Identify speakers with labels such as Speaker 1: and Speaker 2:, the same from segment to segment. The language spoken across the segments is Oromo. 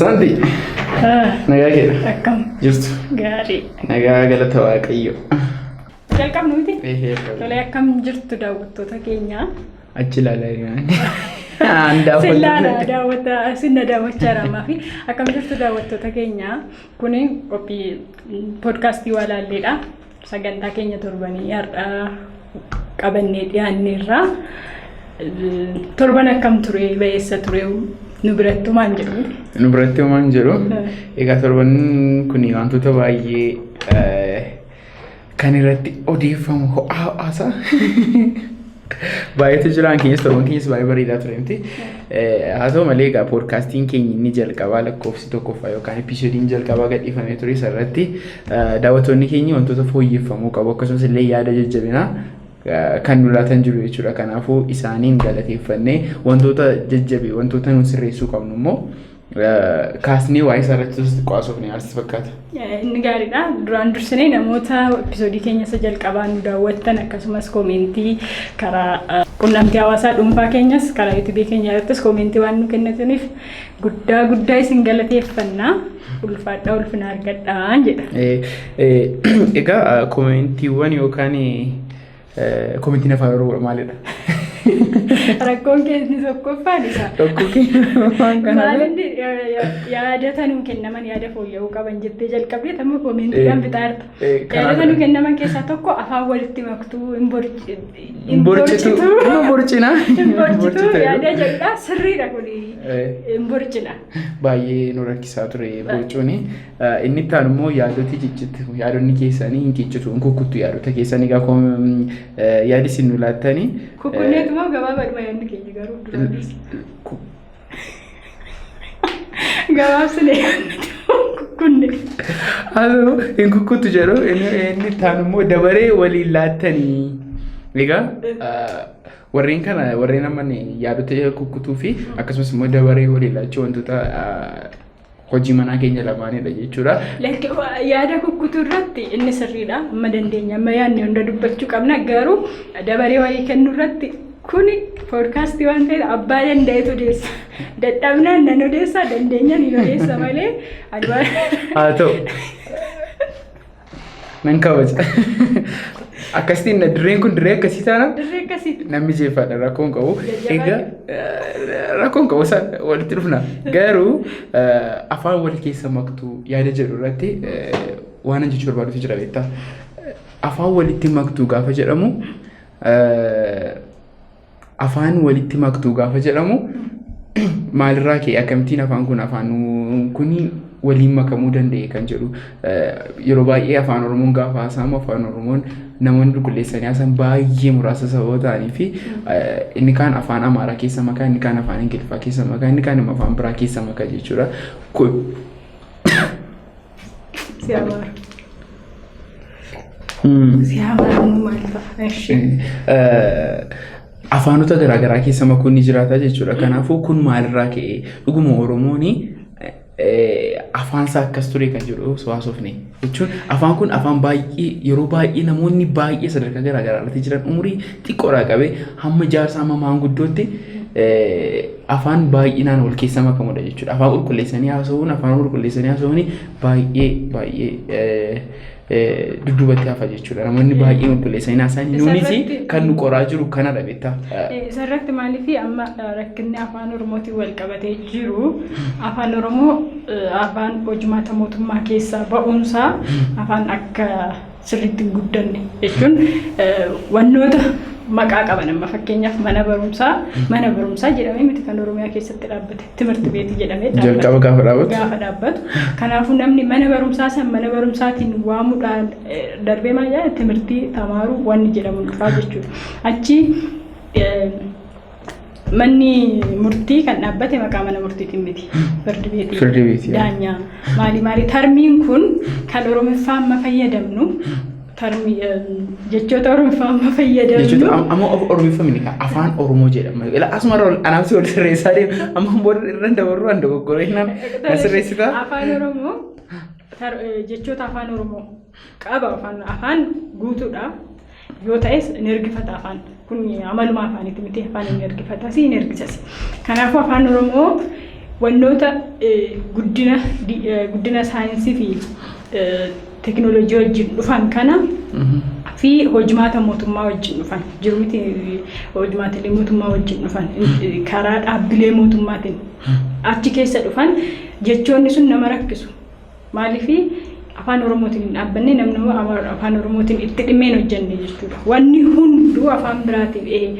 Speaker 1: Asaanti. Nagaa keedha.
Speaker 2: Akkam.
Speaker 1: Jirtu.
Speaker 2: Gaarii.
Speaker 1: Nagaa galata Waaqayyo.
Speaker 2: Jalqabnu miti?
Speaker 1: Eehee.
Speaker 2: Tolee, akkam jirtu daawwattoota keenya?
Speaker 1: Achi ilaalaa jiraan.
Speaker 2: Sillaala daawwata sinna daawwachaa rammaa fi akkam jirtu daawwattoota keenya? Kuni qophii poodkaastii waa laalleedha. Sagantaa keenya torbanii har'aa qabannee dhiyaanneerra. Torban akkam ture, ba'eessa ture, nu biratti maan jedhu?
Speaker 1: Nu biratti homaan jedhu. Egaa torban kun wantoota baay'ee kan irratti odeeffamu ho'aa ho'aasaa baay'eetu jira. Keenyas torban keenyas baay'ee bareedaa ture miti. Haa ta'u malee egaa poodkaastiin keenya inni jalqabaa lakkoofsi tokkoffaa yookaan episoodiin jalqabaa gadhiifamee ture isarratti daawwattoonni keenya wantoota fooyyeffamuu qabu akkasumas illee yaada jajjabinaa kan nu laatan jiru jechuudha. Kanaafuu isaaniin galateeffannee wantoota jajjabe wantoota nu sirreessuu qabnu immoo kaasnee waa'ee isaa irratti xiqqoo haasofne aarsi fakkaata.
Speaker 2: Inni gaariidha. Duraan dursinee namoota episoodii keenya isa jalqabaa nu daawwattan akkasumas koomentii karaa qunnamtii hawaasaa dhuunfaa keenyas karaa yuutuubii keenya irrattis koomentii waan nu kennitaniif guddaa guddaa isin galateeffanna. Ulfaadhaa, ulfina argadhaa jedha.
Speaker 1: Egaa koomentiiwwan yookaan koomentiin afaan Oromoo maalidha?
Speaker 2: Rakkoon keessi tokkoffaan isa.
Speaker 1: Rakkoo keenya waan kana.
Speaker 2: Maalinni yaadota nuu kennaman yaada fooyya'uu qaban jettee jalqabdee amma koomentiidhaan fixaa jirta. Yaadota nuu kennaman keessaa tokko afaan walitti maktuu hin
Speaker 1: Hin borcitu. Hin borcina.
Speaker 2: Hin borcitu yaada jedhudha, sirriidha kuni. Hin borcina.
Speaker 1: Baay'ee nu rakkisaa ture borcuuni. Inni itti aanu immoo yaadoti ciccitu. Yaadonni keessanii hin ciccitu, hin kukkuttu yaadota keessanii egaa yaadi isin nu laattanii.
Speaker 2: Kukkunneetuma gabaabaadhuma yaadni keenya garuu duraan dursa. Gabaabsine kukkunne.
Speaker 1: Haa ta'u, hin kukkuttu jedhu. Inni itti aanu immoo dabaree waliin laattanii. Egaa warreen kana warreen amma yaadota kukkutuu fi akkasumas immoo dabaree waliin laachuu wantoota hojii manaa keenya lamaanidha jechuudha.
Speaker 2: Lakki, yaada kukkutuu irratti inni sirriidha. Amma dandeenya amma yaadne hunda dubbachuu qabna. Garuu dabaree walii kennuu irratti kuni poodkaastii waan ta'eef abbaa danda'etu odeessa. Dadhabnaan nan odeessa, dandeenyaan hin odeessa malee ani
Speaker 1: Haa ta'u. Nan kabaja. Akkasitiin dirreen kun dirree akkasii taana
Speaker 2: Dirree akkasii.
Speaker 1: Nan mijeeffadha, rakkoon qabu.
Speaker 2: Jajjabaa.
Speaker 1: Egaa rakkoon qabu isaan walitti dhufna. Garuu afaan wal keessa maktuu yaada jedhu irratti waan an jechuu barbaadutu jira beektaa. Afaan walitti maktuu gaafa jedhamu afaan walitti maktuu gaafa jedhamu maalirraa ka'e, akkamittiin afaan kun afaan kun waliin makamuu danda'e kan jedhu, yeroo baay'ee afaan Oromoon gaafa haasa'amu afaan Oromoon namoonni qulqulleessanii haasan baay'ee muraasa sababa ta'anii fi inni kaan afaan Amaaraa keessa makaa, inni kaan afaan Ingiliffaa keessa makaa, inni kaan immoo afaan biraa keessa makaa jechuudha.
Speaker 2: Si amaaru. Si amaaru maal ta'a? Eshi.
Speaker 1: Afaanota garaagaraa keessa makuun ni jiraata jechuudha. Kanaafuu kun maalirraa ka'e, dhuguma Oromoon afaan isaa akkas ture kan jedhu osoo haasofne jechuun, afaan kun afaan baay'ee yeroo baay'ee namoonni baay'ee sadarkaa garaagaraa irratti jiran umurii xiqqoodhaa qabee hamma jaarsa hamma maanguddootti afaan baay'inaan wal keessa makamudha jechuudha. Afaan qulqulleessanii haasa'uun baay'ee baay'ee dudduubatti hafa jechuudha. Namoonni baay'een qulqulleessanii haasa'an nuunis kan nu qoraa jiru kanadha beektaa.
Speaker 2: Isarratti maaliif amma rakkinni afaan Oromootiin wal qabatee jiru, afaan Oromoo afaan hojimaata mootummaa keessaa ba'uunsaa afaan akka sirriitti hin guddanne jechuun, wannoota maqaa qaban amma fakkeenyaaf mana barumsaa, mana barumsaa jedhamee miti kan Oromiyaa keessatti dhaabbate, timirti beetii jedhamee dhaabbate.
Speaker 1: Jalqaba gaafa dhaabatu.
Speaker 2: Gaafa dhaabbatu. Kanaafuu namni mana barumsaa san mana barumsaatiin waamuudhaan darbee maal jedha, timirtii tamaaruu wanni jedhamu dhufaa jechuudha. Achi manni murtii kan dhaabbate maqaa mana murtiitiin miti. Firdi beetii.
Speaker 1: Firdi beetii.
Speaker 2: Daanyaa. Maali maali tarmiin kun kan Oromoffaa amma fayyadamnu, tarmii jechoota Oromoffaa amma fayyadamnu.
Speaker 1: Jechoota amma Oromiffamni kan afaan Oromoo jedhama. Ila asuma irra anaaf si wal sirreessaa deema. Amma booda irra dabarru an dogoggoree na sirreessita.
Speaker 2: Afaan Oromoo jechoota afaan Oromoo qaba, afaan guutuudha. Yoo ta'es ni ergifata, afaan kun amaluma afaaniiti miti, afaan inni ergifatas ni ergisas. Kanaafuu afaan Oromoo Wannoota guddina saayinsii fi teekinooloojii wajjin dhufan kana fi hojimaata mootummaa wajjin dhufan jiru miti, hojimaatilee mootummaa wajjin dhufan, karaa dhaabbilee mootummaatiin achi keessa dhufan, jechoonni sun nama rakkisu. Maaliif Afaan Oromootiin hin dhaabbanne, namni Afaan Oromootiin itti dhimmee hin hojjenne jechuudha. Wanni hunduu afaan biraatiin,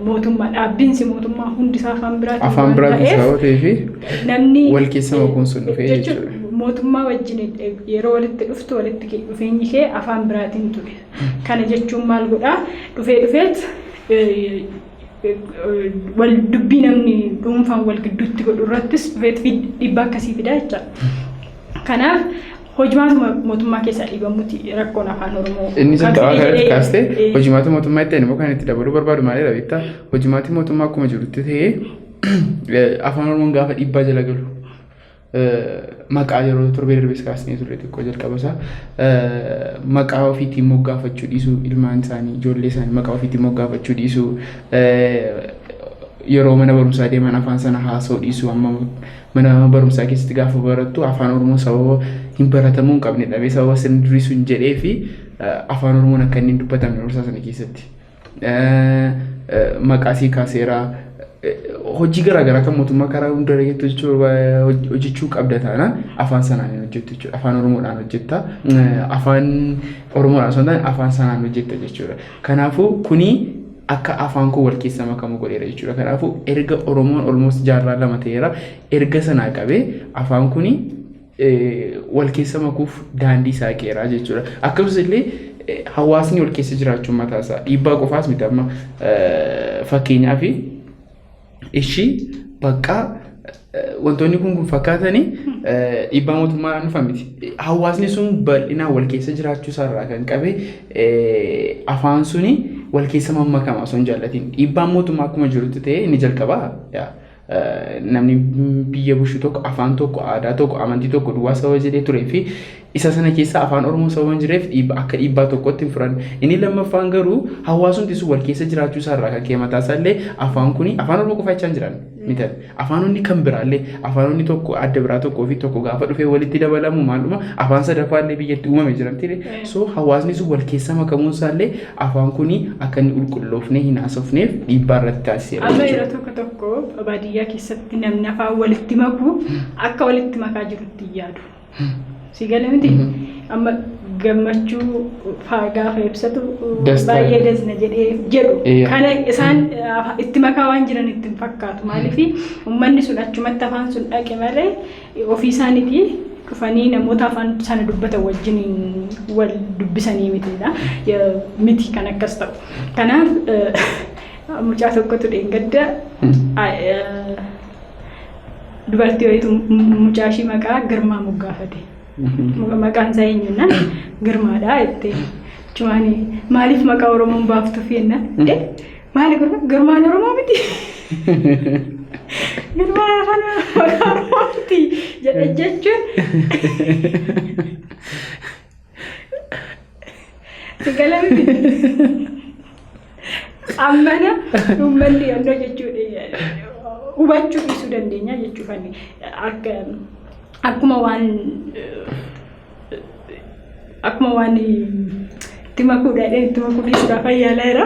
Speaker 2: mootummaa, dhaabbinsi mootummaa hundisaa afaan biraatiin
Speaker 1: Afaan biraatiin sababa ta'eef
Speaker 2: namni
Speaker 1: wal keessa makuun sun dhufee jechuudha.
Speaker 2: Mootummaa wajjin yeroo walitti dhuftu, walitti dhufeenyi kee afaan biraatiin ture. Kana jechuun maal godhaa? Dhufee dhufeet wal dubbii namni dhuunfaan wal gidduutti godhu irrattis dhufeet dhiibbaa akkasii fidaa jechaadha. Kanaaf hojimaatuma mootummaa keessaa dhiibamuuti rakkoon Afaan Oromoo.
Speaker 1: Inni jalqabaa kanatti kaastee hojimaata mootummaa itti immoo kan itti dabaluu barbaadu maalidha beektaa? Hojimaati mootummaa akkuma jirutti ta'ee, Afaan Oromoon gaafa dhiibbaa jala galu, maqaa yeroo torbee darbees kaasnee turre xiqqoo jalqaba isaa, maqaa ofiitiin moggaafachuu dhiisuu, ilmaan isaanii, ijoollee isaanii maqaa ofiitiin moggaafachuu dhiisuu, yeroo mana barumsaa deeman afaan sana haasa'uu dhiisuu. Amma mana barumsaa keessatti gaafa barattu Afaan Oromoo sababa hin baratamuu hin qabne dhabee, sababa sirni durii sun jedhee fi Afaan Oromoon akka inni hin dubbatamne barumsaa sana keessatti. Maqaa sii kaaseeraa, hojii garaagaraa kan mootummaa karaa hunda dhageettu hojjechuu qabda taanaan afaan sanaan hin hojjettu jechuudha. Afaan Oromoodhaan hojjetta. Afaan Oromoodhaan osoo hin taane afaan sanaan hojjetta jechuudha. Kanaafuu kuni akka afaan kun wal keessa makamu godheera jechuudha. Kanaafuu erga Oromoon almost jaarraa 2 ta'eera, erga sanaa qabee afaan kuni wal keessa makuuf daandii saaqeera jechuudha. Akkasumas illee hawaasni wal keessa jiraachuun mataa isaa dhiibbaa qofaas miti. Amma fakkeenyaaf ishii bakka wantoonni kun fakkaatanii dhiibbaa mootummaa dhufa miti. Hawaasni sun bal'inaan wal keessa jiraachuu isaarraa kan qabe afaan suni wal keessa mammakama osoo hin jaallatiin. Dhiibbaan mootummaa akkuma jirutti ta'e, inni jalqabaa namni biyya bulchu tokko afaan tokko, aadaa tokko, amantii tokko duwwaa sababa jedhee turee fi isa sana keessa Afaan Oromoo sababa hin jireef akka dhiibbaa tokkotti hin furan. Inni lammaffaan garuu hawaasumti sun wal keessa jiraachuu isaarraa kan ka'e mataa isaallee afaan kuni, Afaan Oromoo qofa jechaa hin jiran mitan. Afaanonni kan biraallee, afaanonni tokko adda biraa tokkoo fi tokko gaafa dhufee walitti dabalamu maaluma afaan sadaffaallee biyyatti uumame jiran. So hawaasni sun wal keessa makamuun isaallee afaan kuni akka inni qulqulloofnee hin haasofneef dhiibbaa irratti taasiseera
Speaker 2: Amma yeroo tokko tokko baadiyyaa keessatti namni afaan walitti maku akka walitti makaa jirutti hin yaadu. Si gala miti? Amma gammachuu faa gaafa ibsatu baay'ee dasna jedhee jedhu. Kana isaan itti makaa waan jiran itti hin fakkaatu. Maaliif uummanni sun achumatti afaan sun dhaqe malee ofii isaaniitii dhufanii namoota afaan sana dubbatan wajjin wal dubbisanii mitidha. Miti kan akkas ta'u. Kanaaf mucaa tokkotu dheengadda dubartii wayitu mucaa ishii maqaa Girmaa moggaafate. Maqaan isaa eenyunnaan Girmaadha jettee. Achumaan maaliif maqaa Oromoon baaftuuf jennaan. Maali Girmaa? Girmaan Oromoo miti. Girmaan afaan maqaa Oromoo miti jedhe jechuun. Si gala miti? Ammana uummanni yannoo jechuudha hubachuu dhiisuu dandeenya jechuufani, akka akkuma waan itti makuudha jedhee itti makuu dhiisuudhaaf yaalaa jira.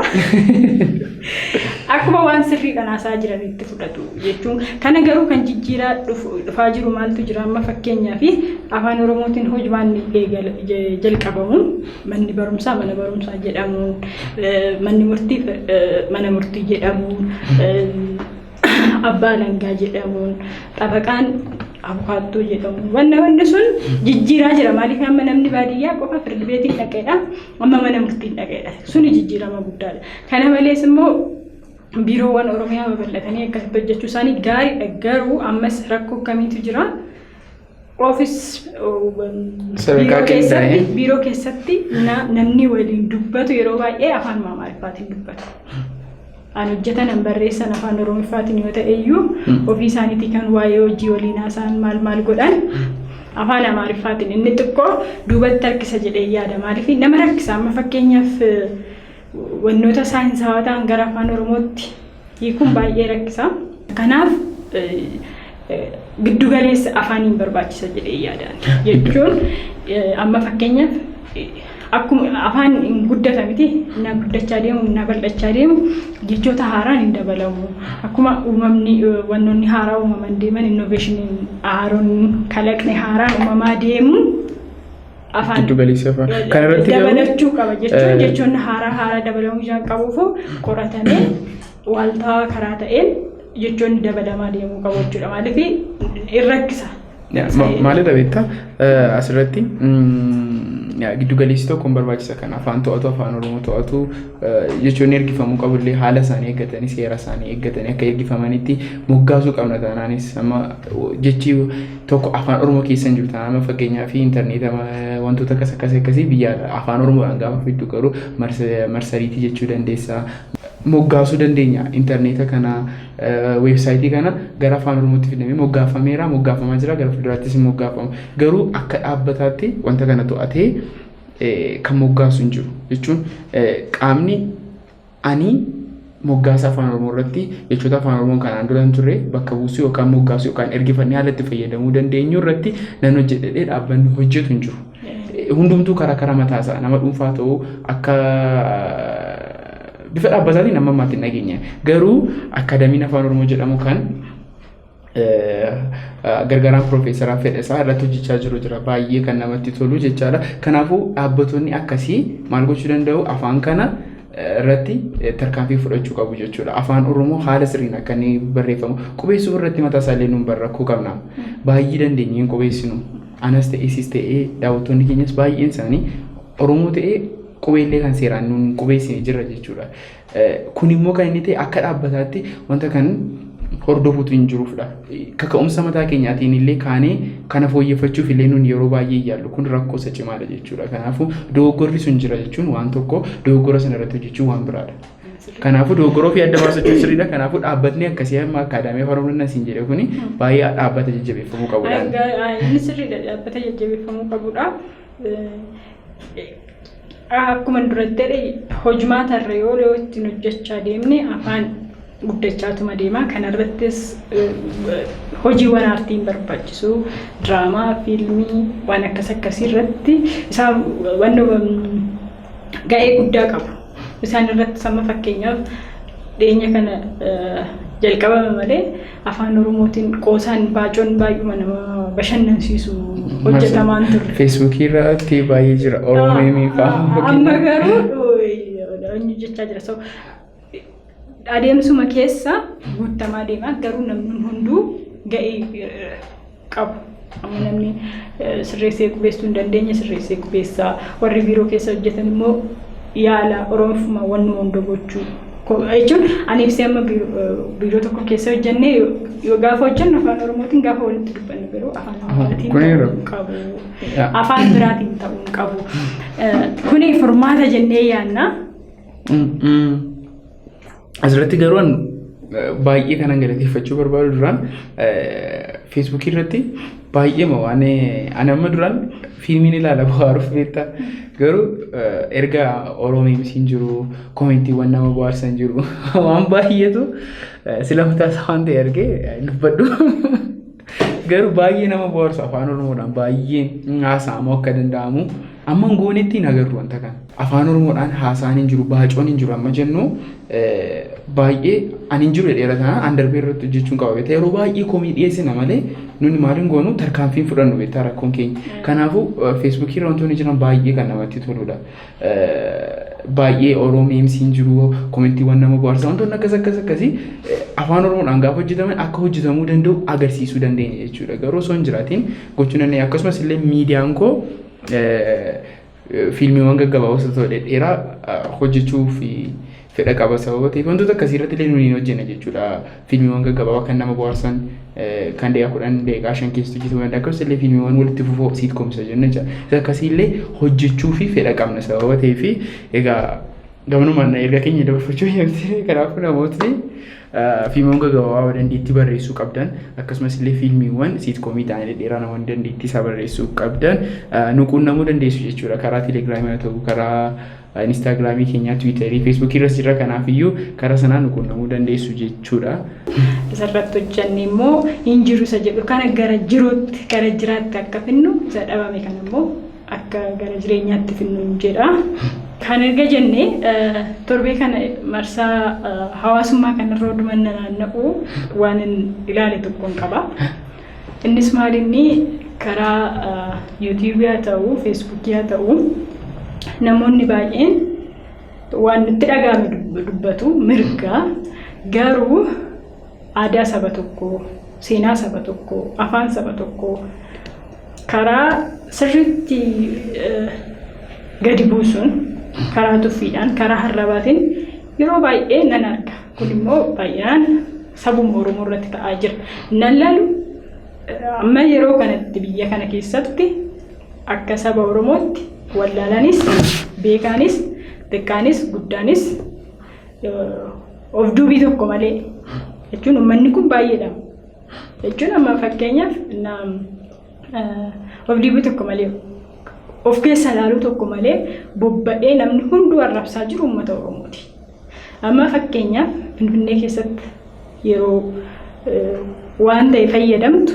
Speaker 2: Akkuma waan sirriidhaan haasaa jiran itti fudhatu jechuun. Kana garuu kan jijjiiraa dhufaa jiru maaltu jira? Amma fakkeenyaa fi Afaan Oromootiin hojimaanni jalqabamu, manni barumsaa mana barumsaa jedhamuun, manni murtii mana murtii jedhamuun, abbaa alangaa jedhamuun, xabaqaan abukaattoo jedhamuun, wanni sun jijjiiraa jira. Maaliif amma namni baadiyyaa qofa firdi beetiin dhaqeedha, amma mana murtiin dhaqeedha. Suni jijjiirama guddaadha. Kana malees immoo biiroowwan Oromiyaa babal'atanii akkasitti hojjechuu isaanii gaariidha. Garuu ammas rakkoo akkamiitu jira? Office biiroo keessatti namni waliin dubbatu yeroo baay'ee afaan Amaariffaatiin dubbatu. An hojjetan, an barreessan afaan Oromiffaatiin yoo ta'e iyyuu, ofii isaaniitii kan waa'ee hojii waliin haasa'an, maal maal godhan afaan Amaariffaatiin. Inni xiqqoo duubatti harkisa jedhee yaada. Maaliif nama rakkisa? Amma fakkeenyaaf wantoota saayinsawaa ta'an gara Afaan Oromootti hiikuun baay'ee rakkisa. Kanaaf Giddu galeessa afaaniin barbaachisa jedhee yaadaan. Jechuun amma fakkeenyaaf akkuma afaan hin guddata miti, na guddachaa deemu, na bal'achaa deemu, jechoota haaraan hin dabalamu. Akkuma uumamni wannoonni haaraa uumaman deeman, innovationiin haaroon, kalaqni haaraan uumamaa deemu, afaan
Speaker 1: Giddu galeessa afaan. Kana irratti garuu
Speaker 2: dabalachuu qaba jechuun jechoonni haaraa haaraa dabalamuu isaan qabuufu qoratamee waaltaa karaa ta'een jechoonni dabalamaa deemuu qabu jechuudha. Maaliif hin rakkisa.
Speaker 1: Maalidha beektaa, asirratti giddu galeessi tokko hin barbaachisa, kan afaan to'atu, afaan Oromoo to'atu. Jechoonni ergifamuu qabullee haala isaanii eeggatanii, seera isaanii eeggatanii akka ergifamanitti moggaasuu qabna. Taanaanis amma jechi tokko afaan Oromoo keessa hin jiru taanaan, amma fakkeenyaa fi intarneeta, wantoota akkas akkas akkasii biyya afaan Oromoodhaan gaafa fiddu garuu marsariitii jechuu dandeessa. Moggaasuu dandeenya. Intarneeta kana, weebsaayitii kana gara afaan Oromootti fidamee moggaafameera, moggaafamaa jira, gara fuulduraattis hin moggaafama. Garuu akka dhaabbataatti wanta kana to'atee kan moggaasu hin jiru jechuun, qaamni ani moggaasa afaan Oromoo irratti jechoota afaan Oromoon kanaan dura hin turre bakka buusuu yookaan moggaasuu yookaan ergifannee haala itti fayyadamuu dandeenyu irratti nan hojjedhee dhaabbanni hojjetu hin jiru. Hundumtuu karaa karaa mataasaa nama dhuunfaa ta'uu akka bifa dhaabbataatiin amma ammaatti hin dhageenye. Garuu akaadaamiin afaan Oromoo jedhamu kan gargaaraan piroofeesaraa Fedhasaa irratti hojjechaa jiru jira, baay'ee kan namatti tolu jechaadha. Kanaafuu dhaabbatonni akkasii maal gochuu danda'u? Afaan kana irratti tarkaanfii fudhachuu qabu jechuudha. Afaan Oromoo haala sirriin akka inni barreeffamu qubeessuu irratti mataa isaallee nuun rakkoo qabna. Baay'ee dandeenye hin qubeessinu. Anas ta'ee sis ta'ee daawwattoonni keenyas baay'een isaanii Oromoo ta'ee qubeellee kan seeraan nuun qubeessine jira jechuudha. Kun immoo kan inni ta'e akka dhaabbataatti wanta kan hordofuutu hin jiruufidha. Kaka'umsa mataa keenyaatiin illee kaanee kana fooyyeffachuuf illee nuun yeroo baay'ee yaallu, kun rakkoo isa cimaadha jechuudha. Kanaafuu dogoggorri sun jira jechuun waan tokko, dogoggora sana irratti hojjechuun waan biraadha. Kanaafuu dogoggora ofii adda baasachuun sirriidha. Kanaafuu dhaabbatni akkasii amma akaadaamii afaan Oromoo asiin jedhe kuni baay'ee dhaabbata jajjabeeffamuu qabudha.
Speaker 2: Inni sirriidha, dhaabbata jajjabeeffamuu qabudha. Akkuma duratti jedhe, hojimaata irra yoo ittiin hojjechaa deemne afaan guddachaatuma deema. Kanarrattis hojiiwwan aartiin barbaachisu, diraamaa, fiilmii, waan akkas akkasii irratti isaan wanni ga'ee guddaa qabu. Isaan irratti sama fakkeenyaaf dhiyeenya kana jalqabame malee afaan Oromootiin qoosaan baacoon baay'uma nama bashannansiisu hojjetamaan turre.
Speaker 1: Feesbuukii irratti baay'ee jira. Oromoo fa'aa.
Speaker 2: Amma garuu hojjechaa jira. So, adeemsuma keessa guuttamaa deema, garuu namni hunduu ga'ee qabu. Amma namni sirreessee qubeessuu hin dandeenye sirreessee qubeessaa, warri biiroo keessa hojjetan immoo yaala Oromifuma wannuma hunda gochuu jechuun, ani ibsee amma biiroo tokko keessa hojjennee yoo gaafa hojjennu afaan Oromootiin gaafa walitti dubbannu garuu afaan Amaaraatiin ta'uu qabu. Afaan biraatiin ta'uu qabu. Kuni furmaata jennee yaanna.
Speaker 1: Asirratti garuu baay'ee kanan galateeffachuu barbaadu, duraan feesbuukii irratti baay'ee waan ani amma duraan fiilmiin ilaala bohaaruuf beektaa, garuu erga Oromeemsiin jiru, koomentiiwwan nama bohaarsan jiru, waan baay'eetu sila mataa isaa waan ta'e argee dubbadhu. Garuu baay'ee nama bohaarsu, afaan Oromoodhaan baay'ee haasa'amuu akka danda'amu amma hin goonetti hin agarru wanta kana. Afaan Oromoodhaan haasa'an hin jiru, baacoon hin jiru amma jennu baay'ee ani hin jiru jedheera, taanaan an darbee irratti hojjechuun qaba beektaa. Yeroo baay'ee komii dhiyeessina malee nuni maal hin goonu, tarkaanfii hin fudhannu beektaa, rakkoon keenya. Kanaafuu feesbuukii irra wantoonni jiran baay'ee kan namatti toludha. Baay'ee Oromeemsiin jiru, koomentiiwwan nama bohaarsan, wantoonni akkas akkas akkasii afaan Oromoodhaan gaafa hojjetaman akka hojjetamuu danda'u agarsiisuu dandeenya jechuudha. Garuu osoo hin jiraatiin gochuu dandeenya. Akkasumas illee miidiyaan koo fiilmiiwwan gaggabaaboo ta'u dhedheeraa hojjechuuf fedha qaba sababa ta'eef wantoota akkasii irratti illee nuyi hin hojjenna jechuudha. Fiilmiiwwan gaggabaaboo kan nama bohaarsan, kan daqiiqaa 10, daqiiqaa 5 keessatti hojjetamuu danda'a. Akkasumas illee fiilmiiwwan walitti fufoo sitcomsa jennu jechuudha. Isa akkasii illee hojjechuu fi fedha qabna sababa ta'eef egaa Gamanumaan ergaa keenya dabarfachuu eeyyamte. Kanaafuu namootni fiilmiiwwan gaggabaabaa dandeettii barreessuu qabdan, akkasumas illee fiilmiiwwan sitcomii ta'anii dhedheeraa namoonni dandeettii isaa barreessuu qabdan nu quunnamuu dandeessu jechuudha. Karaa Telegramii haa ta'u, karaa Instagramii keenyaa, Twitterii, Facebookii irras jira. Kanaafiyyuu karaa sanaa nu quunnamuu dandeessu jechuudha.
Speaker 2: Isarratti hojjanne immoo hin jiru isa jedhu kana gara jiruutti, gara jiraatti akka finnu, isa dhabame kana immoo akka gara jireenyaatti finnu jedha. Kan erga jenne, torbee kana marsaa hawaasummaa kanarra oduman naanna'u waan ilaale tokkoon qaba. Innis maal, inni karaa YouTubeii haa ta'u, Facebookii haa ta'u, namoonni baay'een waan nutti dhaga'ame dubbatu mirga, garuu aadaa saba tokkoo, seenaa saba tokkoo, afaan saba tokkoo karaa sirriitti gadi buusuun, karaa tuffiidhaan, karaa harrabaatiin yeroo baay'ee nan arga. Kun immoo baay'inaan sabuma Oromoo irratti ta'aa jira. Nan laalu, amma yeroo kanatti biyya kana keessatti akka saba Oromootti wallaalaanis, beekaanis, xiqqaanis, guddaanis of duubii tokko malee jechuun uummanni kun baay'eedha. Jechuun amma fakkeenyaaf of duubii tokko malee, of keessa ilaaluu tokko malee bobba'ee namni hunduu arrabsaa jiru uummata Oromooti. Amma fakkeenyaaf Finfinnee keessatti yeroo waan ta'e fayyadamtu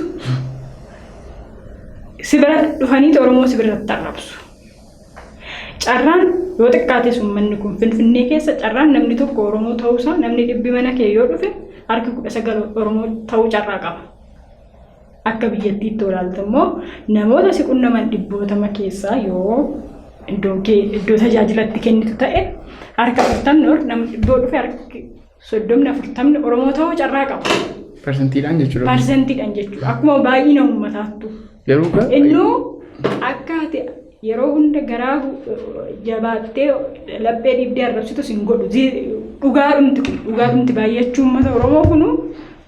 Speaker 2: si bira dhufaniiti Oromoo si biratti arrabsu. Carraan yoo xiqqaates uummanni kun Finfinnee keessa carraan namni tokko Oromoo ta'uusaa, namni 100 mana kee yoo dhufe harki 19 Oromoo ta'uu carraa qaba. Akka biyyattiitti olaaltu immoo namoota si qunnaman dhibbootama keessaa, yoo iddoo kee iddoo tajaajilatti kennitu ta'e, harka 40 ol, namni dhibboo dhufe harki 30, 40 Oromoo ta'uu carraa qaba.
Speaker 1: Parsantiidhaan jechuudha.
Speaker 2: Parsantiidhaan jechuudha. Akkuma baay'ina uummataattu.
Speaker 1: Garuu
Speaker 2: Innuu akka ati yeroo hunda garaa jabaattee laphee dhiibdee arrabsitu sin godhu. Dhugaadhumti kun, dhugaadhumti baay'achuu uummata Oromoo kunu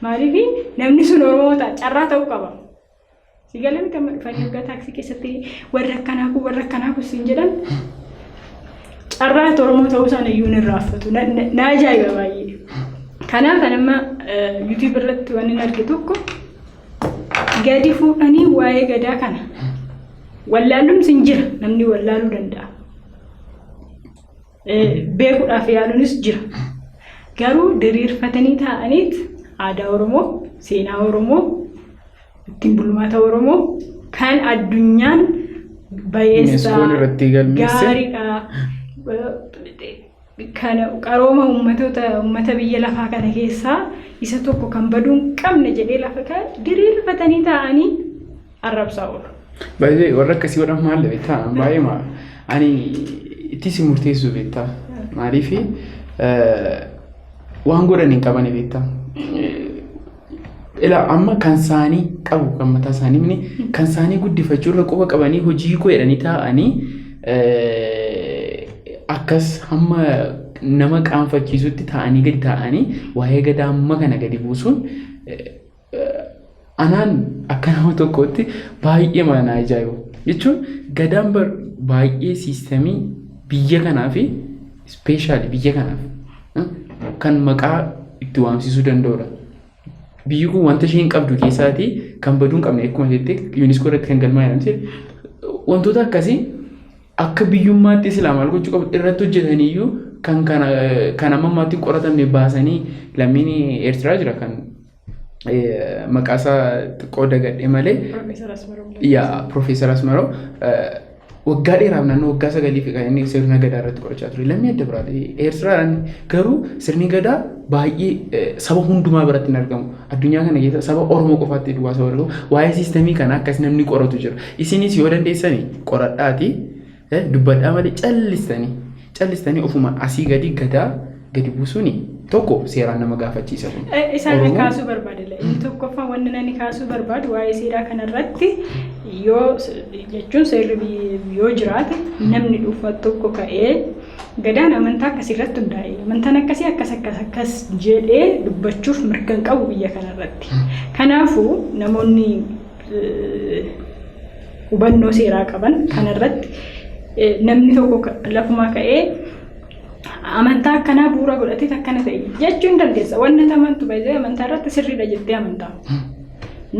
Speaker 2: maaliif namni sun Oromoo ta'a carraa ta'uu qaba. Si galee miti? Amma dhufanii waggaa taaksii keessatti warri akkanaa kun, warri akkanaa kun siin jedhan, carraa Oromoo ta'uu isaan iyyuu hin irraanfatu. Na ajaa'iba baay'ee. Kanaaf ani amma YouTube irratti waan hin arge tokko, gadi fuudhanii waa'ee gadaa kana, wallaalumsi hin jira, namni wallaaluu danda'a. Beekuudhaaf yaaluunis jira. Garuu diriirfatanii taa'aniit aadaa Oromoo, seenaa Oromoo, ittiin bulmaata Oromoo kan addunyaan bayeessaa
Speaker 1: UNESCO'n irratti galmeesse.
Speaker 2: Gaariidha. Kana qarooma uummatoota uummata biyya lafaa kana keessaa isa tokko kan baduu hin qabne jedhee lafa kaa'e diriirfatanii taa'anii arrabsaa oolu.
Speaker 1: Baay'ee warra akkasii godhan maal beektaa? Baay'ee ani itti si murteessu beektaa? Maaliif waan godhan hin qabani beektaa? Ilaa, amma kan isaanii qabu, kan mataa isaanii mini kan isaanii guddifachuu irra quba qabanii hojii koo jedhanii taa'anii akkas hamma nama qaanfachiisutti taa'anii gadi taa'anii waa'ee gadaa amma kana gadi buusuun anaan akka nama tokkootti baay'ee na ajaa'ibu. Jechuun gadaan bar baay'ee systemii biyya kanaa fi especially biyya kanaaf kan maqaa itti waamsisuu danda'udha. Biyyi kun wanta isheen qabdu keessaatii kan baduu hin qabne, akkuma jette UNESCO irratti kan galmaa'e jedhamte, wantoota akkasii akka biyyummaatti silaa maal gochuu qabu, irratti hojjetaniiyyuu kan kana kan amma ammaatti hin qoratamne baasanii. Lammiin Eertiraa jira kan maqaa isaa xiqqoo dagadhe malee.
Speaker 2: Profeesar Asmaroom.
Speaker 1: Yaa, Profeesar Asmaroo waggaa dheeraaf, naannoo waggaa 9 kan inni sirna gadaa irratti qorachaa ture. Lammii adda biraati. Eertiraadhaan garuu sirni gadaa baay'ee saba hundumaa biratti hin argamu. Addunyaa kana keessa saba Oromoo qofaatti duwwaa saba argamu. Waa'ee systemii kana akkas namni qoratu jira. Isinis yoo dandeessani qoradhaati dubbadhaa malee callistanii callistanii ofuma asii gadi gadaa gadi buusuuni tokko seeraan nama gaafachiisa kun.
Speaker 2: Isaan kaasuu barbaade. Inni tokkoffaa wanni nani kaasuu barbaadu waa'ee seeraa kanarratti yoo jechuun, seerri yoo jiraate, namni dhuunfaa tokko ka'ee gadaan amantaa akkasii irratti hundaa'e, amantaan akkasii akkas akkas akkas jedhee dubbachuuf mirga hin qabu biyya kanarratti. Kanaafuu namoonni hubannoo seeraa qaban kanarratti namni tokko lafumaa ka'ee Amantaa akkanaa bu'uura godhatee akkana ta'e jechuu hin dandeessa. Wanni ati amantu baay'ee amantaa irratti sirriidha jettee amantaa.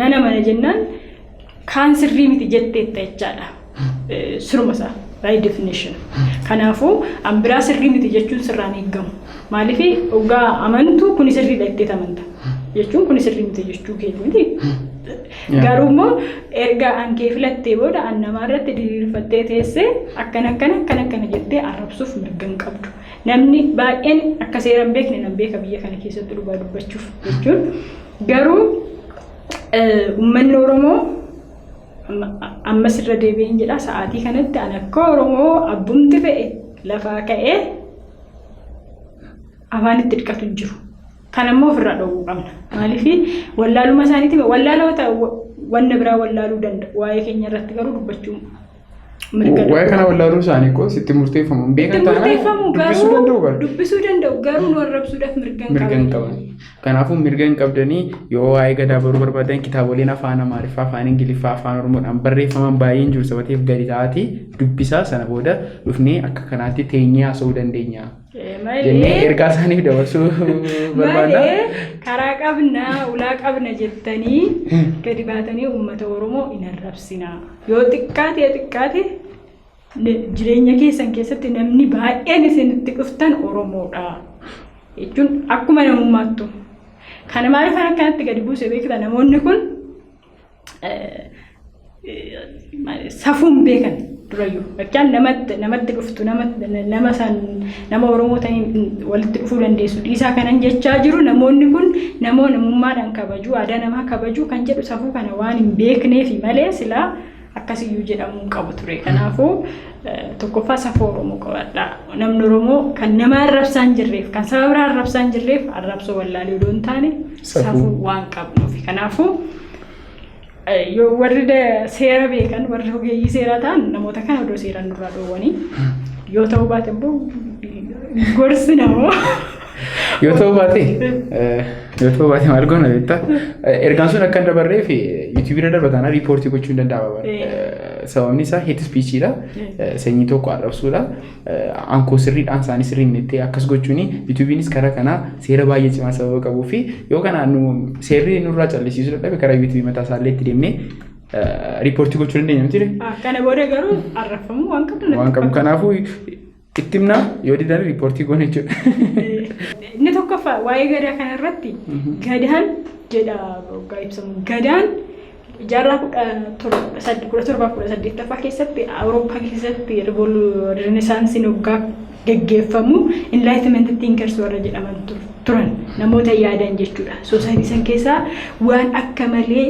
Speaker 2: Nan amana jennaan kaan sirrii miti jetteetta jechaadha. Siruma isaa by definition. Kanaafuu an biraa sirrii miti jechuun sirraan eeggamu. Maaliif dhugaa amantu kuni sirriidha jettee amanta. Jechuun kuni sirrii miti jechuu keeti miti. Garuu immoo erga an kee filattee booda an namaa irratti diriirfattee teessee akkana akkana akkana akkana jettee arrabsuuf mirga hin qabdu. Namni baay'een akka seera hin beekne nan beeka biyya kana keessatti, dhugaa dubbachuuf jechuun. Garuu uummanni Oromoo ammas irra deebi'een jedha, sa'aatii kanatti an akka Oromoo abbumti fe'e lafaa ka'ee afaan itti dhiqatu hin jiru. Kan ammoo ofirraa dhowwuu qabna. Maaliif wallaaluma isaaniitiin wallaalota wanna biraa wallaaluu danda'u. Waa'ee keenya irratti garuu dubbachuu mirga.
Speaker 1: Waa'ee kana wallaaluu isaanii koo sitti murteeffamu. Hin beekan
Speaker 2: Itti
Speaker 1: taanaan
Speaker 2: murteeffamu
Speaker 1: dubbisuu
Speaker 2: garuu
Speaker 1: danda'u bara.
Speaker 2: Dubbisuu danda'u, garuu nu arrabsuudhaaf mirga hin
Speaker 1: Mirga hin qaban. Kanaafuu mirga hin qabdanii. Yoo waa'ee gadaa baruu barbaadan kitaaboleen afaan Amaariffaa, afaan Ingiliffaa, afaan Oromoodhaan barreeffaman baay'een jiru sabateef gadi ta'aatii dubbisaa, sana booda dhufnee akka kanaatti teenyee haasa'uu dandeenya jennee
Speaker 2: Malee
Speaker 1: ergaa isaaniif dabarsuu barbaanna.
Speaker 2: Malee karaa qabna, ulaa qabna jettanii gadi baatanii uummata Oromoo hin arrabsinaa. Yoo xiqqaate xiqqaate jireenya keessan keessatti namni baay'een isinitti dhuftan Oromoodha. Jechuun akkuma namummaattu. Kana maaliif akkanatti gadi buuse beekta? Namoonni kun safuun beekan durayyuu. Fakkaan namatti dhuftu, nama san, nama Oromoo ta'in walitti dhufuu dandeessu. Dhiisaa kanan jechaa jiru, namoonni kun namoo namummaadhaan kabajuu, aadaa namaa kabajuu kan jedhu safuu kana waan hin beekneefi malee silaa akkasiyyuu jedhamuu hin qabu ture. Kanaafuu tokkoffaa safuu Oromoo qabadha. Namni Oromoo kan nama arrabsaa hin jirreef, kan saba biraa arrabsaa hin jirreef, arrabsoo wallaalee odoo hin taane safuu waan qabnuufi. Kanaafuu yoo warri seera beekan, warri ogeeyyii seeraa ta'an, namoota kana odoo seeraan nurraa dhoowwanii, yoo ta'uu baate immoo gorsi namoo.
Speaker 1: Yoo ta'uu baate maal goona beektaa? Ergaan sun akka hin dabarreef YouTubeii irra darba taanaan riipoortii gochuu hin danda'ama. Sababni isaa hate speechiidha. Sanyii tokko arrabsuudha. Ankoo sirriidhaan isaanii sirrii hin jettee akkas gochuun YouTubeiinis karaa kanaa seera baay'ee cimaa sababa qabuu fi yoo kanaan nu seerri nurraa callisiisuu dadhabe karaa YouTubeii mataa isaallee itti deemnee riipoortii gochuu dandeenya miti?
Speaker 2: Kana booda garuu arrabfamuu waan qabdu natti
Speaker 1: Waan qabu
Speaker 2: fakkaata.
Speaker 1: kanaafuu itti himnaa, yoo didan riipoortii goone jechuudha.
Speaker 2: Inni tokkoffaa waa'ee gadaa kanarratti gadaan jedha waggaa ibsamu. Gadaan jaarraa 17 18ffaa keessatti Awurooppaa keessatti Renaissanceiin waggaa geggeeffamu enlightenment thinkers warra jedhaman turan, namoota yaadan jechuudha. Society san keessaa waan akka malee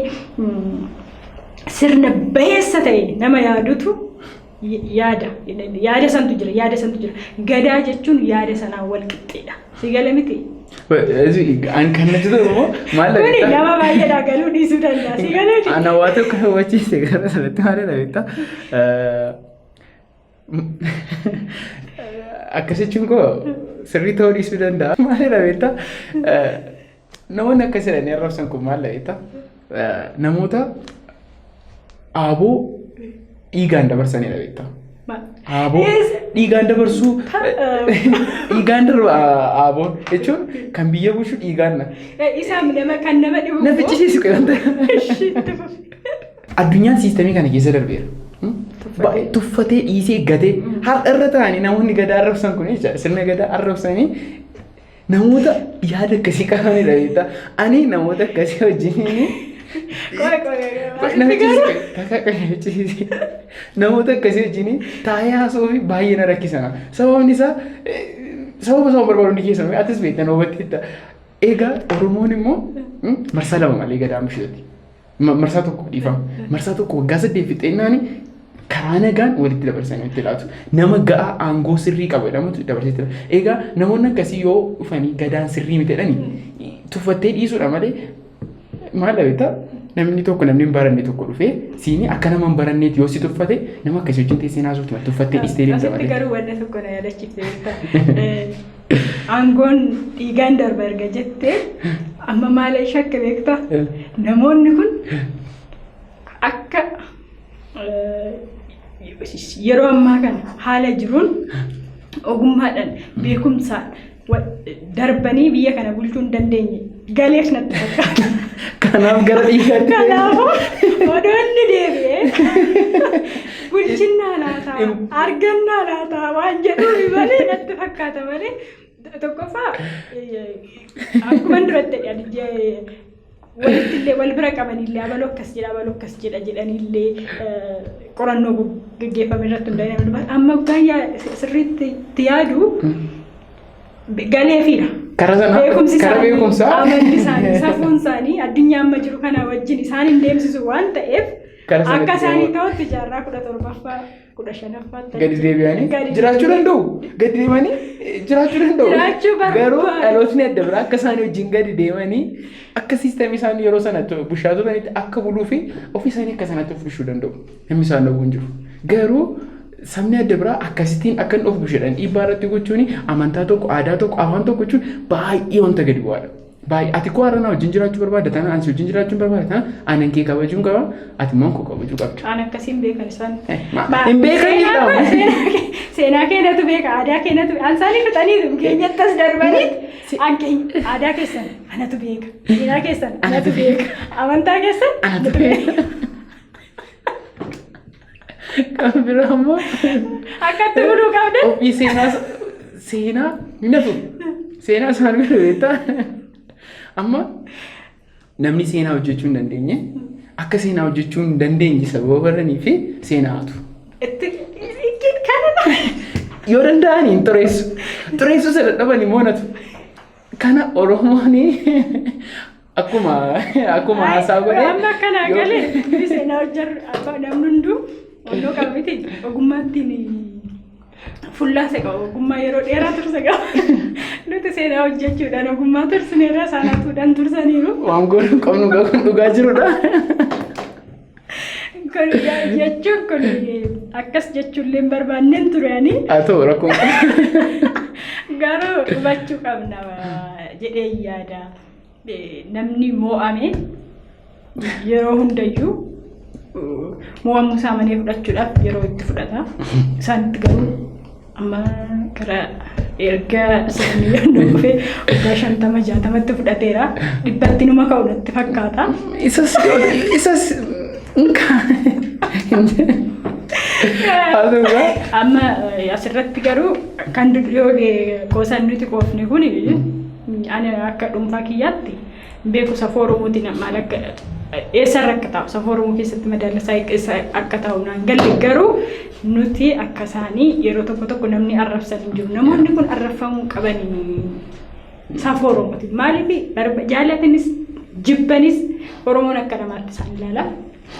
Speaker 2: sirna bayeessa ta'e nama yaadutu yaada yaada santu jira, yaada santu jira. Gadaa jechuun yaada sanaan wal qixxeedha. Si gale miti?
Speaker 1: An kan natti tolu immoo maal
Speaker 2: Kuni
Speaker 1: beektaa?
Speaker 2: nama baay'eedhaa galuu dhiisuu danda'a. Si gale miti?
Speaker 1: Ana waa tokko hubachiise gara sanatti, maal beektaa? Akkas jechuun koo sirrii ta'uu dhiisuu danda'a. Maal beektaa? Namoonni akkas jedhanii arrabsan kun maal beektaa? Namoota aaboo dhiigaan dabarsanidha beektaa? Aaboo dhiigaan dabarsuu, dhiigaan darba aaboon jechuun kan biyya bulchu dhiigaan na.
Speaker 2: Isaan nama kan nama dhibu.
Speaker 1: Na fichisiisu wanta. Addunyaan systemii kana keessa darbeera. Baay'ee tuffatee dhiisee gatee har'a irra ta'anii namoonni gadaa arrabsan kun jecha sirna gadaa arrabsanii namoota yaada akkasii qabanidha beektaa. Ani namoota akkasii wajjiniin
Speaker 2: Qoy qoy.
Speaker 1: Namoota akkasii wajjin taa'ee haasa'uu fi baay'ee na rakkisana. Sababni isaa sababa isaan barbaadu hundi keessan atis beektan hubatteetta. Egaa Oromoon immoo marsaa lama malee gadaan bishooti. Marsaa tokko, dhiifama. Marsaa tokko waggaa 8 fixeennaani karaa nagaan walitti dabarsanii itti laatu. Nama ga'aa aangoo sirrii qabu jedhamutu dabarsee itti laatu. Egaa namoonni akkasii yoo dhufanii gadaan sirrii miti jedhanii tuffattee dhiisuudha malee maal beektaa, namni tokko, namni hin baranne tokko dhufee siini akka nama hin baranneeti yoo si tuffate, nama akkasii wajjin teessee naasuutti tuffattee dhiistee deemta
Speaker 2: Asitti
Speaker 1: malee.
Speaker 2: garuu wanna tokko na yaadachiifte beektaa. Aangoon dhiigaan darba erga jettee amma maal shakke beektaa? Namoonni kun akka yeroo ammaa kana haala jiruun Ogummaadhaan, beekumsaan darbanii biyya kana bulchuu hin dandeenye galeef natti fakkaata.
Speaker 1: Kanaaf gara dhiigaatti.
Speaker 2: Kanaafuu odoo inni deebi'ee bulchinnaa laataa, argannaa laataa waan jedhuuf malee, natti fakkaata malee, tokkoffaa akkuma duratti walitti illee wal bira qabanillee, abaluu akkas jedha, abaluu akkas jedha jedhanillee, qorannoo gaggeeffame irratti hundaa'ee namni dubbata. Amma waggaan sirriitti itti yaadu galeefiidha.
Speaker 1: Karaa sana
Speaker 2: Beekumsi
Speaker 1: karaa
Speaker 2: isaanii,
Speaker 1: beekumsaa.
Speaker 2: Amalli isaanii, safuun isaanii addunyaa amma jiru kana wajjin isaan hin deemsisu waan ta'eef
Speaker 1: Karaa sanatti
Speaker 2: akka isaanii
Speaker 1: deemu.
Speaker 2: ta'utti jaarraa 17ffaa, 15ffaatti
Speaker 1: Gadi deebi'anii
Speaker 2: gadi
Speaker 1: jiraachuu danda'u. Gadi deemanii jiraachuu danda'u.
Speaker 2: Jiraachuu barbaadu.
Speaker 1: Garuu dhalootni adda biraa akka isaanii wajjin gadi deemanii akka systemii isaanii yeroo sanatti bushaa turanitti akka buluu fi ofii isaanii akka sanatti of bushuu danda'u. Namni isaan dhowwu hin jiru. Garuu sabni adda biraa akkasittiin akka inni of busheedhaan dhiibbaa irratti gochuun, amantaa tokko, aadaa tokko, afaan tokko jechuun baay'ee wanta gadi bu'aadha. Baay'ee ati koo har'a na wajjin jiraachuu barbaadda taanaan, ani si wajjin jiraachuu barbaadda taanaan, anan kee kabajuun qaba, ati immoo koo kabajuu qabda.
Speaker 2: Aan akkasiin beekan isaan.
Speaker 1: Hin beekanidha.
Speaker 2: Seenaa keenyatu beeka, aadaa keenyatu, an isaanii fixaniitu keenyatti as darbaniit an keenya aadaa keessan anatu beeka, seenaa keessan anatu beeka, amantaa keessan
Speaker 1: Anatu beeka. Kan biraa immoo
Speaker 2: akkatti buluu qabdan.
Speaker 1: Ofii seenaa seenaa hin hafu. Seenaa isaan godhu beektaa? Amma namni seenaa hojjechuu hin dandeenye akka seenaa hojjechuu hin dandeenye sababa baranii fi seenaa hatu.
Speaker 2: Itti kana
Speaker 1: Yoo danda'an hin xureessu. Xureessuu isa dadhaban immoo natu. Kana Oromoon akkuma haasaa godhee.
Speaker 2: Amma akkanaa galee dubbii seenaa hojjarru abbaa namni hunduu onnoo qaba miti, ogummaa ittiin fullaase qaba, ogummaa yeroo dheeraa turse qaba. Nuti seenaa hojjechuudhaan ogummaa tursineerra, isaan hatuudhaan tursaniiru.
Speaker 1: Waan goonuu qabnu kun dhugaa jirudha.
Speaker 2: Kun jechuun kun akkas jechuullee hin barbaanneen ture ani.
Speaker 1: Haa ta'u, rakkoon
Speaker 2: Garuu hubachuu qabna jedhee yaada. Namni moo'ame yeroo hundayyuu mo'amuu isaa manee fudhachuudhaaf yeroo itti fudhata. Isaanitti garuu amma gara erga sirni yeroo dhufee waggaa 50 60tti fudhateera. 100tti numa ka'u natti fakkaata.
Speaker 1: Isas haa ta'u gaa.
Speaker 2: Amma asirratti garuu kan yoo qoosaan nuti qoofne kun, ani akka dhuunfaa kiyyaatti beeku safuu Oromootiin maal akka eessarra akka taa'u, safuu Oromoo keessatti madaala isaa eessa akka taa'u naan galle. Garuu nuti akka isaanii yeroo tokko tokko namni arrabsan hin jiru. Namoonni kun arrabfamuu qabanii safuu Oromootiin. Maaliif jaalatanis jibbanis Oromoon akka namaatti isaan ilaala.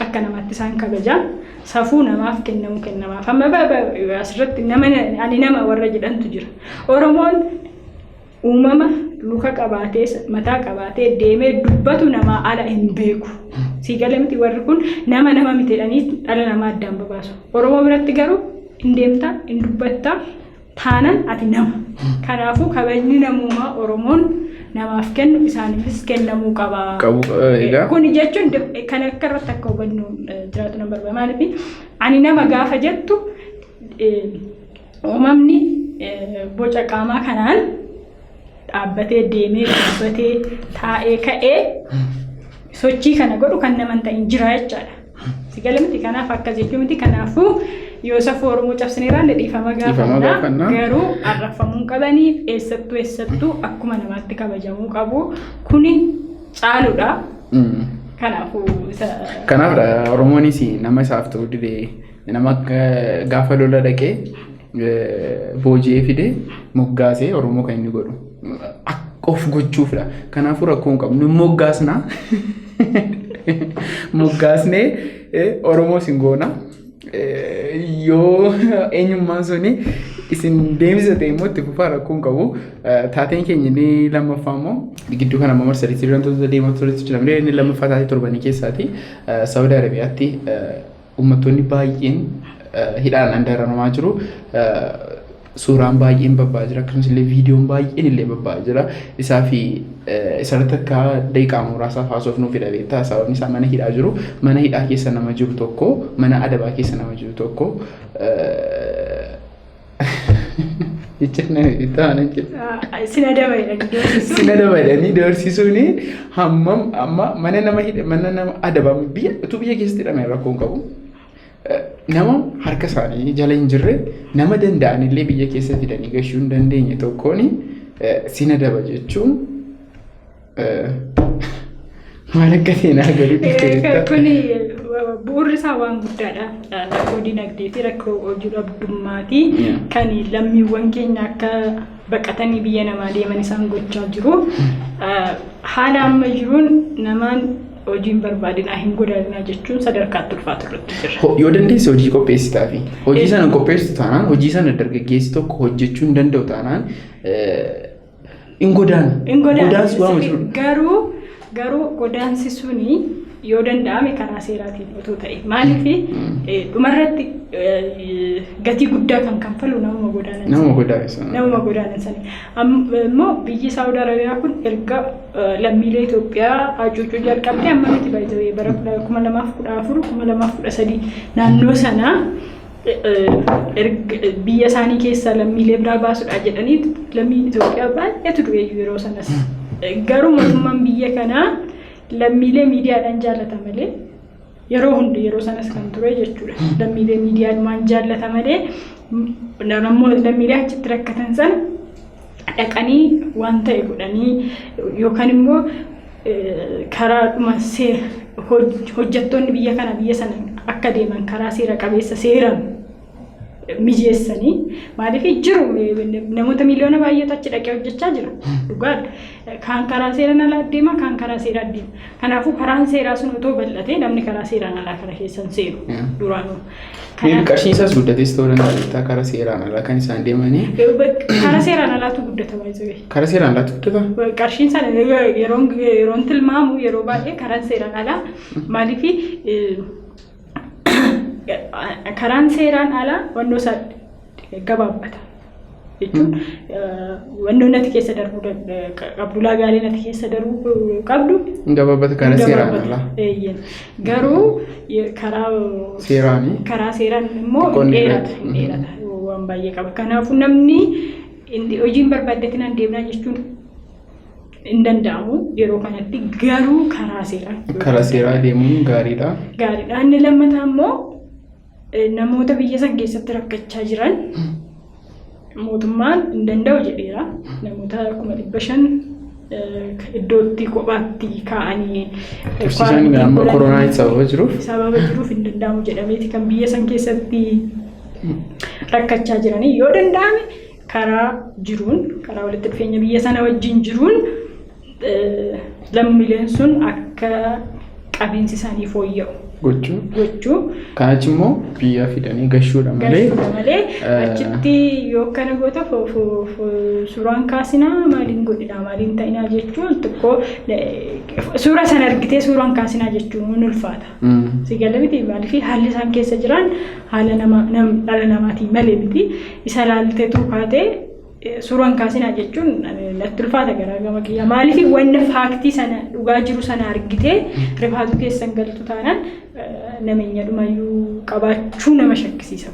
Speaker 2: Akka namaatti isaan kabaja. Safuu namaaf kennamu kennamaaf. Amma asirratti nama ani nama warra jedhantu jira. Oromoon uumama luka qabaatee, mataa qabaatee, deemee dubbatu namaa ala hin beeku. Sii galee miti? Warri kun nama nama miti jedhanii dhala namaa addaan babaasu. Oromoo biratti garuu hin deemtaa, hin dubbattaa taanan ati nama. Kanaafuu kabajni namummaa Oromoon namaaf kennu isaaniifis kennamuu qaba.
Speaker 1: Qabu egaa.
Speaker 2: Kuni jechuun kan akka irratti akka hubannu jiraatu nan barbaada. Maaliif ani nama gaafa jettu, uumamni boca qaamaa kanaan dhaabbatee, deemee, dubbatee, taa'ee, ka'ee sochii kana godhu kan nama hin ta'in jira jechaadha. Si gala miti? Kanaaf akkas jechuu miti. Kanaafuu yoo safuu Oromoo cabsineeraan dhiifama
Speaker 1: Dhiifama
Speaker 2: gaafanna.
Speaker 1: gaafanna.
Speaker 2: Garuu arrabfamuu qabaniif eessattuu eessattuu akkuma namaatti kabajamuu qabu. Kuni caaludha. Kanaafuu isa.
Speaker 1: Kanaaf Oromoonis nama isaaf ta'uu didee, nama akka gaafa lola dhaqee booji'ee fide moggaasee Oromoo kan inni godhu. Akka of gochuufidha. Kanaafuu rakkoo hin qabnu. Moggaasna. Moggaasnee Oromoo isin goona. Yoo eenyummaan suni isin deemsisa ta'e immoo itti fufaa, rakkoo hin qabu. Taateen keenya inni lammaffaa immoo gidduu kana immoo marsariitii wantoota deemaa turetu jira. Inni lammaffaa taatee torbanii keessaati. Saawudi Arabiyaatti uummattoonni baay'een hidhaan dararamaa jiru. Suuraan baay'een babba'aa jira, akkasumas illee viidiyoon baay'een illee babba'aa jira. Isaa fi isarratti akka daqiiqaa muraasaaf haasofnuu fedha beektaa. Sababni isaa mana hidhaa jiru. Mana hidhaa keessa nama jiru tokko, mana adabaa keessa nama jiru tokko. Jecha ta'an jedha.
Speaker 2: Sin adaba jedhanii doorsisuun.
Speaker 1: Sin adaba jedhanii doorsisuun hammam amma mana nama hidha mana nama adabamu biyya utuu biyya keessatti hidhame rakkoo hin qabu. Nama harka isaanii jala hin jirre, nama danda'anillee biyya keessa fidanii gashuu hin dandeenye tokkoon sin adaba jechuun maal akka ta'e naa galuu dhiifte.
Speaker 2: Kuni bu'uurri isaa waan guddaadha. Rakkoo dinagdee fi rakkoo hojii dhabdummaati. Kan lammiiwwan keenya akka baqatanii biyya namaa deeman isaan gochaa jiru. Haala amma jiruun namaan hojii hin barbaadinaa, hin godaanaa jechuun sadarkaatti ulfaatu irratti jira.
Speaker 1: Yoo dandeesse hojii qopheessitaafi. Hojii sana qopheessitu taanaan, hojii sana dargaggeessi tokko hojjechuu hin danda'u taanaan, hin godaana.
Speaker 2: Hin godaana.
Speaker 1: Godaansi waama jirudha.
Speaker 2: Garuu godaansi suni yoo danda'ame karaa seeraatiin otoo ta'e, maaliif dhumarratti gatii guddaa kan kanfalu namuma godaanan
Speaker 1: Nama godaansa.
Speaker 2: Namuma godaanan sani. Immoo biyyi Saawud Arabiyaa kun erga lammiilee Itoophiyaa hacuucuu jalqabdee amma miti baay'ee, bara 2014, 2013 naannoo sanaa biyya isaanii keessaa lammiilee biraa baasuudha jedhanii lammiin Itoophiyaa baay'eetu du'e yeroo sanas. Garuu mootummaan biyya kanaa lammiilee miidiyaadhaan jaallata malee, yeroo hundi yeroo sanas kan ture jechuudha. Lammiilee miidiyaadhumaan jaallata malee, lammiilee achitti rakkatan sana dhaqanii waan ta'e godhanii yookaan immoo karaadhuma seera hojjettoonni biyya kana biyya sana akka deeman karaa seera qabeessa seeraan mijeessanii, maaliif jiru namoota miliyoona baay'eetu achi dhaqee hojjechaa jira, dhugaadha. Kaan karaa seeraan alaa deema, kaan karaa seeraa deema. Kanaafuu karaan seeraa sun otoo bal'atee, namni karaa seeraan alaa kana keessa hin seenu duraanuu.
Speaker 1: Maybe qarshiin isaas guddates ta'uu danda'a jettaa, karaa seeraan alaa kan isaan deemanii.
Speaker 2: Karaa seeraan alaatu guddata baay'ee.
Speaker 1: Karaa seeraan alaatu guddata?
Speaker 2: Qarshiin sana yeroon tilmaamu, yeroo baay'ee karaan seeraan alaa, maaliif karaan seeraan alaa wannoo isaa gabaabbata jechuun, wannoo nati keessa darbuu qabdu, ulaagaalee nati keessa darbuu qabdu.
Speaker 1: Gabaabbata karaa seeraan alaa.
Speaker 2: Eeyyen. Garuu karaa
Speaker 1: Seeraanii.
Speaker 2: Karaa seeraan immoo
Speaker 1: Xiqqoon ni
Speaker 2: dheerata.
Speaker 1: dheerata.
Speaker 2: Dheerata waan baay'ee qaba. Kanaafuu namni inni hojiin barbaaddatinaan deemnaa jechuun hin danda'amu yeroo kanatti, garuu karaa seeraan.
Speaker 1: Karaa seeraa deemuun gaariidha.
Speaker 2: Gaariidha. Inni lammataa immoo namoota biyya san keessatti rakkachaa jiran mootummaan hin danda'u jedheera. Namoota 500,000 iddootti kophaatti kaa'anii
Speaker 1: Tursiisaan amma koronaan sababa jiruuf.
Speaker 2: Sababa jiruuf hin danda'amu jedhameeti kan biyya san keessatti rakkachaa jiranii, yoo danda'ame karaa jiruun, karaa walitti dhufeenya biyya sana wajjin jiruun, lammiileen sun akka qabiinsi isaanii fooyya'u
Speaker 1: gochuu.
Speaker 2: Gochuu.
Speaker 1: Kanachi immoo biyya fidanii gashuudha malee.
Speaker 2: Gashuudha malee, achitti yoo akkana goota suuraan kaasinaa, maaliin godhinaa, maaliin ta'inaa jechuun xiqqoo, suura sana argitee suuraan kaasinaa jechuun ni ulfaata. Si gala miti? Maaliif haalli isaan keessa jiran haala nama dhala namaatiin malee miti. Isa laalteetu kaatee suuraan kaasinaa jechuun natti ulfaata garaa gama kiyya. Maaliif wanna fact sana, dhugaa jiru sana argitee rifaatu keessan galtu taanaan, nameenya dhumayyuu qabaachuu nama shakkisiisa.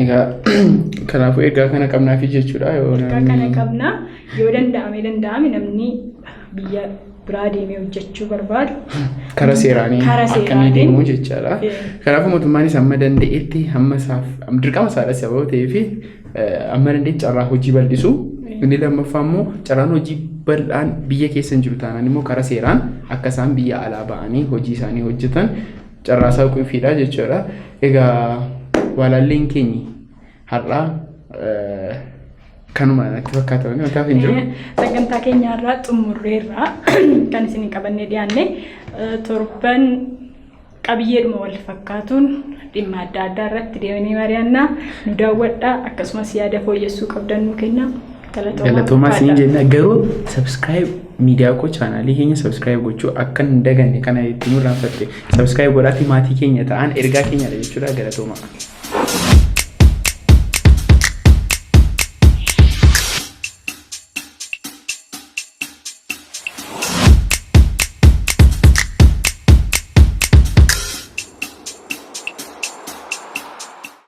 Speaker 1: Egaa kanaafuu ergaa kana qabnaafi jechuudha. Yoo
Speaker 2: Ergaa kana qabna, yoo danda'ame namni biyya biraa deemee hojjechuu barbaadu
Speaker 1: karaa seeraanii
Speaker 2: karaa
Speaker 1: akka inni
Speaker 2: seeraatiin
Speaker 1: deemu jechaadha. Kanaafuu mootummaanis hamma danda'etti, hamma isaaf dirqama isaadha sababa ta'eef, amma danda'etti carraa hojii bal'isu. Inni lammaffaa immoo carraan hojii bal'aan biyya keessa hin jiru taanaan immoo karaa seeraan akka isaan biyya alaa ba'anii hojii isaanii hojjetan carraa saaquufiidha jechuudha. Egaa walaalleen keenyi har'aa kanuma natti fakkaata, wanti wanta hin jiru.
Speaker 2: Sagantaa keenya irraa xumurreerra kan isin qabannee dhiyaanne. Torban qabiyyeedhuma wal fakkaatuun dhimma adda addaa irratti deemnee mari'annaa. Nu daawwadhaa, akkasumas yaada fooyyessuu qabdan nu kennaa.
Speaker 1: Galatoomaa isin jenna, garuu subscribe miidiyaa koo chaanaalii keenya subscribe gochuu akka hin daganne, kana itti nu irraanfatte. Subscribe godhaatii maatii keenya ta'an ergaa keenyadha jechuudha. Galatoomaa.